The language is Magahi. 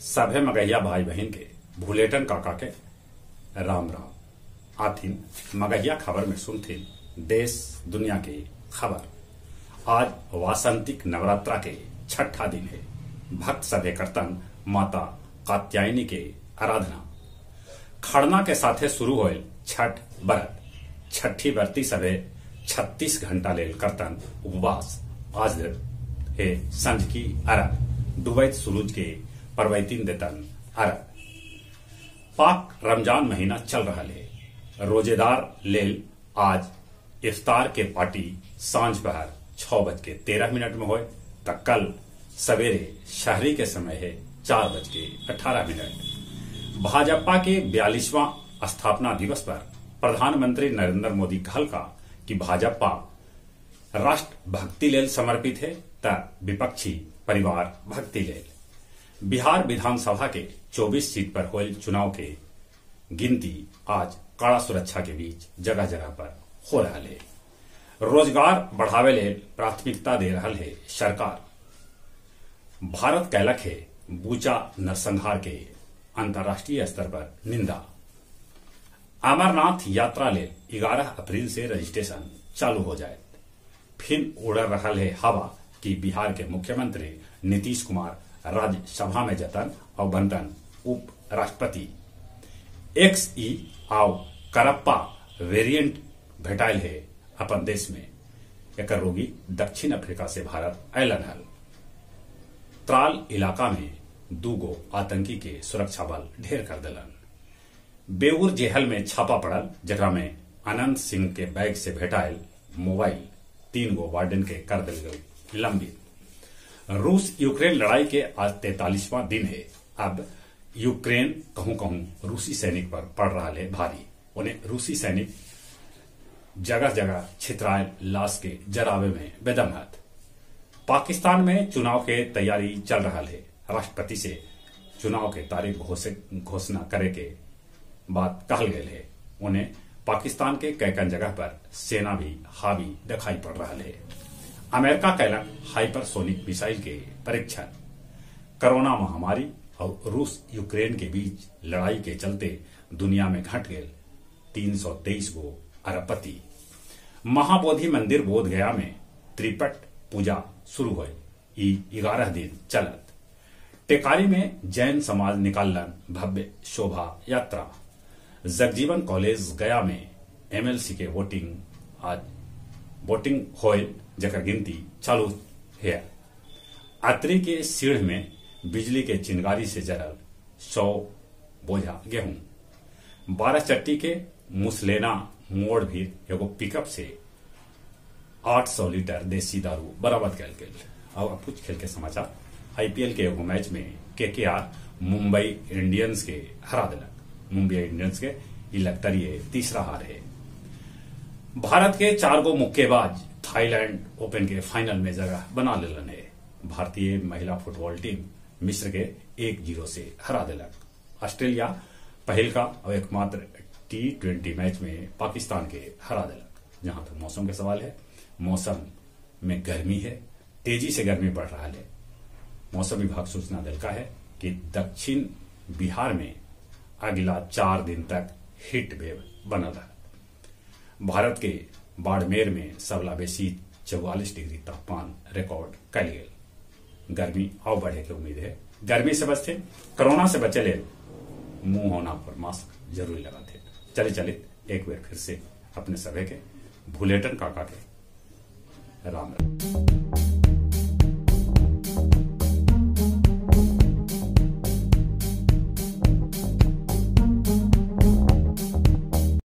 सभे मगहिया भाई बहन के भुलेटन काका के राम राम। आथिन मगहिया खबर में सुनथिन देश दुनिया के खबर। आज वासंतिक नवरात्रा के छठा दिन है। भक्त सभे करतन माता कात्यायनी के आराधना। खड़ना के साथे शुरू होल छठ व्रत। छठी व्रती सभे 36 घंटा लेल करतन उपवास। आज है संझ की अर्घ, डूबैत सूरज के परवैतीन देतन अर्घ। पाक रमजान महीना चल रहा है। रोजेदार लेल आज इफ्तार के पार्टी सांझ पहर 6:13 में होए त कल सवेरे शहरी के समय है 4:18। भाजपा के 42वां स्थापना दिवस पर प्रधानमंत्री नरेंद्र मोदी कहलका कि भाजपा राष्ट्र भक्ति लेल समर्पित है त विपक्षी परिवार भक्ति लेल। बिहार विधानसभा के 24 सीट पर होल चुनाव के गिनती आज कड़ा सुरक्षा के बीच जगह जगह पर हो रहा है। रोजगार बढ़ावे लेल प्राथमिकता दे रहा है सरकार। भारत कैलक है बूचा नरसंहार के अंतर्राष्ट्रीय स्तर पर निंदा। अमरनाथ यात्रा लेल 11 अप्रैल से रजिस्ट्रेशन चालू हो जाए। फिर उड़ रहा है हवा कि बिहार के मुख्यमंत्री नीतीश कुमार राज्यसभा में जतन और बनतन उपराष्ट्रपति। XE आव करप्पा वेरिएंट भेटाइल है अपन देश में। एक रोगी दक्षिण अफ्रीका से भारत अयलन हल। त्राल इलाका में 2 गो आतंकी के सुरक्षा बल ढेर कर दिलन। बेऊर जेहल में छापा पड़ल जकरा में अनंत सिंह के बैग से भेटाइल मोबाइल 3 गो वार्डन के कर दिल गई लंबित। रूस यूक्रेन लड़ाई के आज 43वां दिन है। अब यूक्रेन कहूं कहूं रूसी सैनिक पर पड़ रहा है भारी। उन्हें रूसी सैनिक जगह जगह छितरायल लाश के जरावे में बेदम हत। पाकिस्तान में चुनाव के तैयारी चल रहा है। राष्ट्रपति से चुनाव के तारीख घोषणा करे के बात कहल गए है। उन्हें पाकिस्तान के कैकन जगह पर सेना भी हावी दिखाई पड़ रहा है। अमेरिका कैलक हाइपरसोनिक मिसाइल के परीक्षण। कोरोना महामारी और रूस यूक्रेन के बीच लड़ाई के चलते दुनिया में घट गए 323 गो अरबपति। महाबोधि मंदिर बोध गया में त्रिपट पूजा शुरू हुई। 11 दिन चलत। टेकारी में जैन समाज निकालन भव्य शोभा यात्रा। जगजीवन कॉलेज गया में एमएलसी के वोटिंग आज वोटिंग होल जकर गिनती चालू है। अत्री के सीढ़ में बिजली के चिंगारी से जरल 100 बोझा गेहूं। बाराचट्टी के मुसलेना मोड़ भी एगो पिकअप से 800 लीटर देसी दारू बरामद कल गई। अब कुछ खेल के समाचार। आईपीएल के एगो मैच में केकेआर मुंबई इंडियंस के हरा दिलक। मुंबई इंडियंस के लगता ये तीसरा हार है। भारत के 4 गो मुक्केबाज थाईलैंड ओपन के फाइनल में जगह बना लेलन है। भारतीय महिला फुटबॉल टीम मिस्र के 1-0 से हरा दिलक। ऑस्ट्रेलिया पहल का और एकमात्र T20 match में पाकिस्तान के हरा दिलक। जहां तक मौसम के सवाल है, मौसम में गर्मी है, तेजी से गर्मी बढ़ रहा है। मौसम विभाग सूचना दिलका है कि दक्षिण बिहार में अगला 4 दिन तक हीट वेव बनल रहा। भारत के बाड़मेर में सबला बेसी 44 डिग्री तापमान रिकॉर्ड कल गया। गर्मी और बढ़े के उम्मीद है। गर्मी से बचते, कोरोना से बचे ले मुंह होना पर मास्क जरूरी लगाते। चले चले एक बार फिर से अपने सभी के भुलेटन काका के राम राम।